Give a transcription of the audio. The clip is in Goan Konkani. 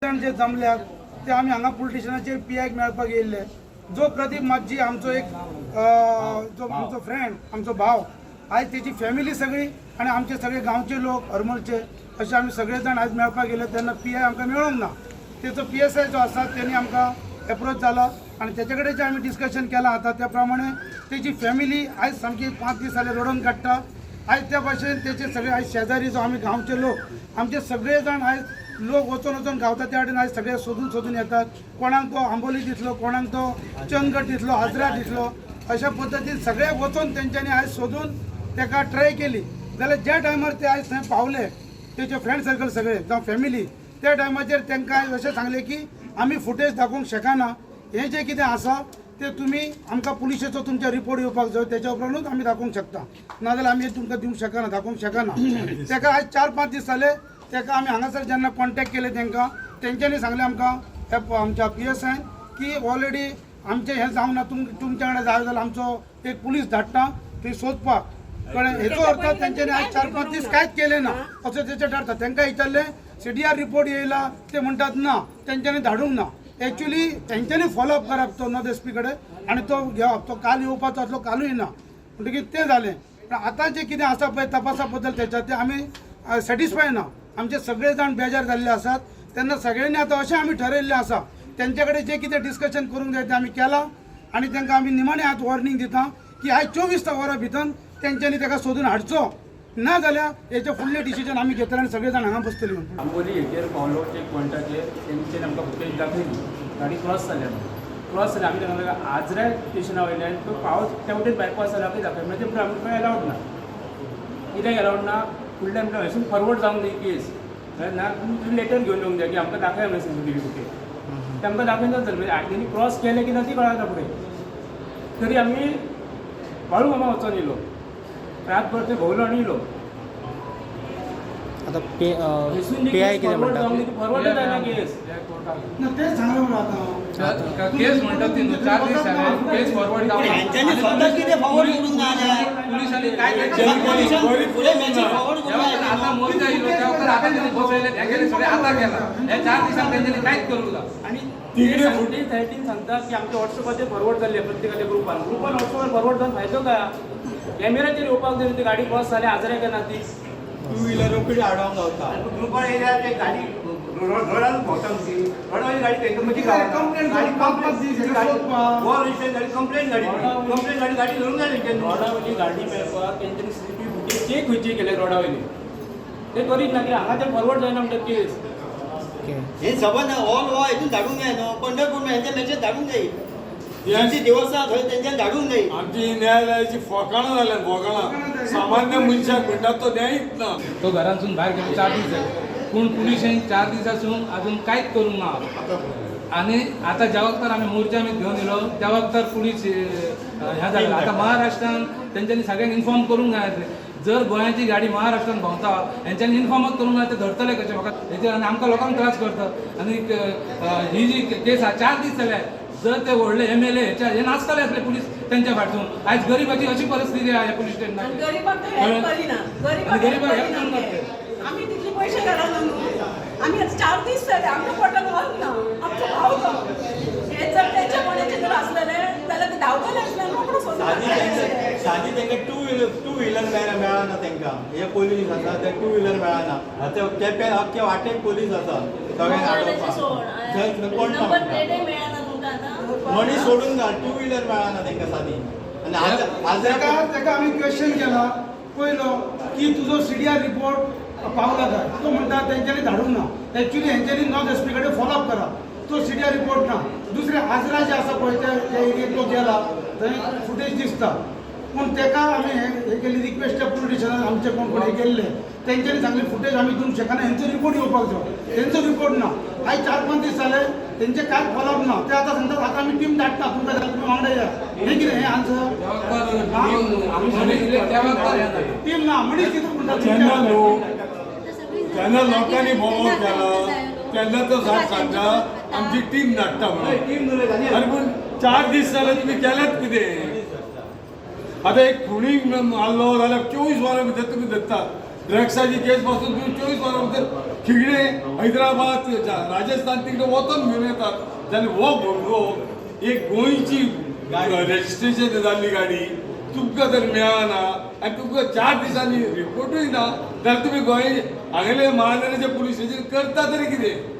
जाण जे जमल्यात ते आमी हांगा पुलीस स्टेशनाचेर पी आयक मेळपाक येयल्ले. जो प्रदीप माज्जी आमचो एक जो आमचो फ्रेंड, आमचो भाव, आयज तेची फॅमिली सगळी आनी आमचे सगळे गांवचे लोक हरमलचे अशे आमी सगळे जाण आयज मेळपाक गेले तेन्ना पी I आमकां मेळोंक ना. तेचो पी एस I जो आसा तेणी आमकां एप्रोच जाला आनी तेचे कडेन जे आमी डिस्कशन केलां आतां त्या प्रमाणे तेची फॅमिली आयज सामकी 5 दीस जाले रडोवन काडटा. आयज त्या भाशेन तेचे सगळे आयज शेजारी जो आमी गांवचे लोक, आमचे सगळे जाण आयज लोक वचोन वचोन गावता त्या वाटेन आयज सगळे सोदून सोदून येतात. कोणाक तो आंबोली दिसलो, कोणाक तो चंदगड दिसलो, आजरा दिसलो, अशा पद्दतीन सगळे वचोन तेंच्यांनी आयज सोदून तेका ट्राय केली. जाल्यार ज्या टायमार ते आयज थंय पावले, तेचे फ्रेंड सर्कल सगळे जावं फॅमिली, त्या टायमाचेर तांकां आयज अशें सांगलें की आमी फुटेज दाखोवंक शकना, हें जें कितें आसा ते तुमी आमकां पुलिशेचो तुमचे रिपोर्ट येवपाक जाय, तेच्या उपरांतूच आमी दाखोवंक शकता, नाजाल्यार आमी तुमकां दिवंक शकना, दाखोवंक शकना. तेका आयज 4-5 दीस जाले. तेका आमी हांगासर जेन्ना कॉन्टेक्ट केले तेंकां, तेंच्यांनी सांगलें आमकां त्या आमच्या पी एस आयन की ऑलरेडी आमचें हें जावंक ना, तुमच्या कडेन जाय जाल्यार आमचो एक पुलीस धाडटा थंय सोदपाक. कळ्ळें? हेचो अर्थ तेंच्यांनी आयज 4-5 दीस कांयच केलें ना असो तेचे ठरता. तेंकां विचारलें, सीडीआर रिपोर्ट येयला? ते म्हणटात ना, तेंच्यांनी धाडूंक ना. एक्च्युली तेंच्यांनी फॉलोअप करप तो नॉर्थ एस पी कडेन आनी तो घेवप. तो काल येवपाचो आसलो, कालूय ना. म्हणटकीर तें जालें. पण आतां जें कितें आसा पळय तपासा बद्दल तेच्या ते आमी सॅटिस्फाय ना. आमचे सगळे जाण बेजार जाल्ले आसात. तेन्ना सगळ्यांनी आतां अशें आमी ठरयल्लें आसा, तेंचे कडेन जें कितें डिस्कशन करूंक जाय तें आमी केलां आनी तांकां आमी निमाणें आतां वॉर्निंग दिता की आयज 24 वरां भितर तेंच्यांनी ताका सोदून हाडचो, ना जाल्यार हेचे फुडलें डिसिजन आमी घेतले आनी सगळे जाण हांगा बसतले म्हणून. आंबोली हेचेर पावलो, चेक पॉयंटाचेर तेंच्यानी आमकां फुटेज दाखयली, गाडी क्रॉस जाल्या म्हणून. क्रॉस जाल्या, आमी तांकां आजऱ्या स्टेशना वयल्यान तो पावस त्या वटेन बायपास जाला खंय दाखय म्हणल्यार ते आमकां एलावड ना. कित्याक एलावड ना? फुडल्यान म्हणल्यार हयसून फॉरवर्ड जावंक जाय केस ना, तुमी लेटर घेवन येवंक जाय की आमकां दाखय म्हणून सीसीटीव्ही फुटेज. ते आमकां दाखयना जालें म्हणजे तेणी क्रॉस केलें की ना ती कळना. फुडें तरी आमी बाळूमामा वचोन येयलो, रातभर थंय भोंवलो आनी येयलो. आता पे हयसून पी I कितें म्हणटा? फॉरवर्ड जायना केस. ना, तेच सांगलें म्हणून आतां. केस म्हणटात ती न्हू, 4 दीस जाले केस फॉरवर्ड जावना. हेंच्यांनी स्वतः कितें फॉरवर्ड करूंक ना जाल्यार पुलिसांनी काय फुडें मॅचेस फॉरवर्ड करूंक जेव्हा जाय. आता मोर्चा येयलो तेव्हा तर आता त्यांनी बसयले, हे केले सगळे आतां केला. हे 4 दिसांक तेंच्यांनी कांयच करूंक ना. आणि ते सायटीन सांगता की आमच्या व्हॉट्सअपाचेर फॉरवर्ड जाल्ले प्रत्येकाच्या ग्रुपान. ग्रुपान व्हॉट्सअपार फॉरवर्ड जावन फायदो काय? कॅमेराचेर येवपाक जाय. ती गाडी क्रॉस जाली आजऱ्या काय ना ती. टू व्हिलर रोखडी आडोवंक गावता. ग्रुपार येयल्यार ते गाडी रोडार भोंवता ती रोडावयली गाडी तांकां कशी कंप्लेंट गाडी 5-5 दीस गाडी सोदपाक. गोवा रजिस्ट्रेशन गाडी, कंप्लेन गाडी, कंप्लेन गाडी, गाडी धरूंक जाय तेंच्यांनी. रोडावयली गाडी मेळपाक तेंच्यांनी सीसीटीव्ही फुटेज चेक खंयची केले रोडावयली ते करीत ना, कित्याक हांगा ते फॉरवर्ड जायना म्हणटात केस. ओके. हे सबंद ऑल गोवा हितून धाडूंक जाय न्हू. पंढरपूर हेंचे मॅचेस धाडूंक जाय, ज्यांची देवस्थान थंय तेंच्यान धाडूंक जाय. आमची न्यायालयाची फोकाणां जाल्यात, फोकाणां. सामान्य मनशाक म्हणटात तो न्यायच ना. तो घरांतसून भायर गेलो 4 दीस जाले, पूण पुलिशेन 4 दिसासून अजून कांयच करूंक ना. आनी आतां ज्या वखतार आमी मोर्चा आमी घेवन येयलो त्या वखतार पुलीस ह्या जालें. आतां महाराष्ट्रान तेंच्यांनी सगळ्यांक इन्फॉर्म करूंक जाय आसलें. जर गोंयाची गाडी महाराष्ट्रान भोंवता, हेंच्यांनी इन्फॉर्मच करूंक जाय, ते धरतले कशें म्हाका हेचेर? आनी आमकां लोकांक त्रास करता. आनी ही जी केस आहा, 4 दीस जाले. जर ते व्हडले एमएलए हेच्या हे नासतले आसले पुलीस त्यांच्या फाटसून, आयज गरिबाची अशी परिस्थिती आहे ह्या पुलीस आनी स्टेशनाची. गरिबाक तर हेल्प करिना. गरिबाक आनी हेल्प गरिबाक हेल्प करिना. करूंक लागते. आमी तितले पयशे घालना न्हू. आमी आतां 4 दीस जाले, आमच्या पोटान वच ना. आमचो भाव तो हे जर तेच्या कोणाचे जर आसलेले जाल्यार ते धांवतले आसले रोकडो सोदून सादी हाडटले. सादी तांकां टू व्हिलर मेळना तांकां. हे पोलीस आसा ते टू व्हिलर मेळना. आतां केपें अख्खे वाटेक पोलीस आसा सगळ्यांक आडोवपाक. थंय कोण ना. नंबर प्लेटय मेळना तुमकां आतां. मनीस सोडून घाल, टू व्हिलर मेळना तांकां सादी. आनी आज तेका तेका आमी क्वेश्चन केला पयलो की तुजो सीडीआर रिपोर्ट पावला काय? तो म्हणटा तेंच्यांनी धाडूंक ना. एक्च्युली हेंच्यांनी नॉर्थ एस पी कडेन फॉलोअप करा, तो सीडीआर रिपोर्ट ना. दुसरें आजरा जे आसा पळय त्या त्या एरियेत तो गेला, थंय फुटेज दिसता. पूण तेका आमी हे हे केली रिक्वेस्ट त्या पुलीस स्टेशनार आमचे कोण कोण हे केल्ले, तेंच्यांनी सांगले फुटेज आमी दिवंक शकना, हेंचो रिपोर्ट येवपाक जाय. तेंचो रिपोर्ट ना. आयज 4-5 दीस जाले, तेंचे कांय फॉलोअप ना. ते आतां सांगतात आतां आमी टीम धाडटा तुमकां, जाल्यार तुमी वांगडा या. हें कितें हें आन्सर? त्या वखतार हें जालें. टीम ना मनीस कितें म्हणटा? जेन्ना लोक जेन्ना लोकांनी बोवाळ केला तेन्ना तो साहेब सांगता आमची टीम धाडटा म्हणून. टीम न्हू. अरे पूण 4 दीस जाले, तुमी केल्यात कितें? आतां एक खुणी मारलो जाल्यार 24 वरां भितर तुमी धरतात. ड्रग्साची केस पासून तुम्ही 24 वरां भितर खिगडे हैदराबाद राजस्थान तिकडे वचोन घेवन येतात. जाल्यार हो भुरगो एक गोंयची रजिस्ट्रेशन जाल्ली गाडी तुमकां जर मेळना आनी तुमकां 4 दिसांनी रिपोर्टूय ना जाल्यार तुमी गोंय हांगेले महानगराचे पुलीस स्टेशन करता तरी कितें?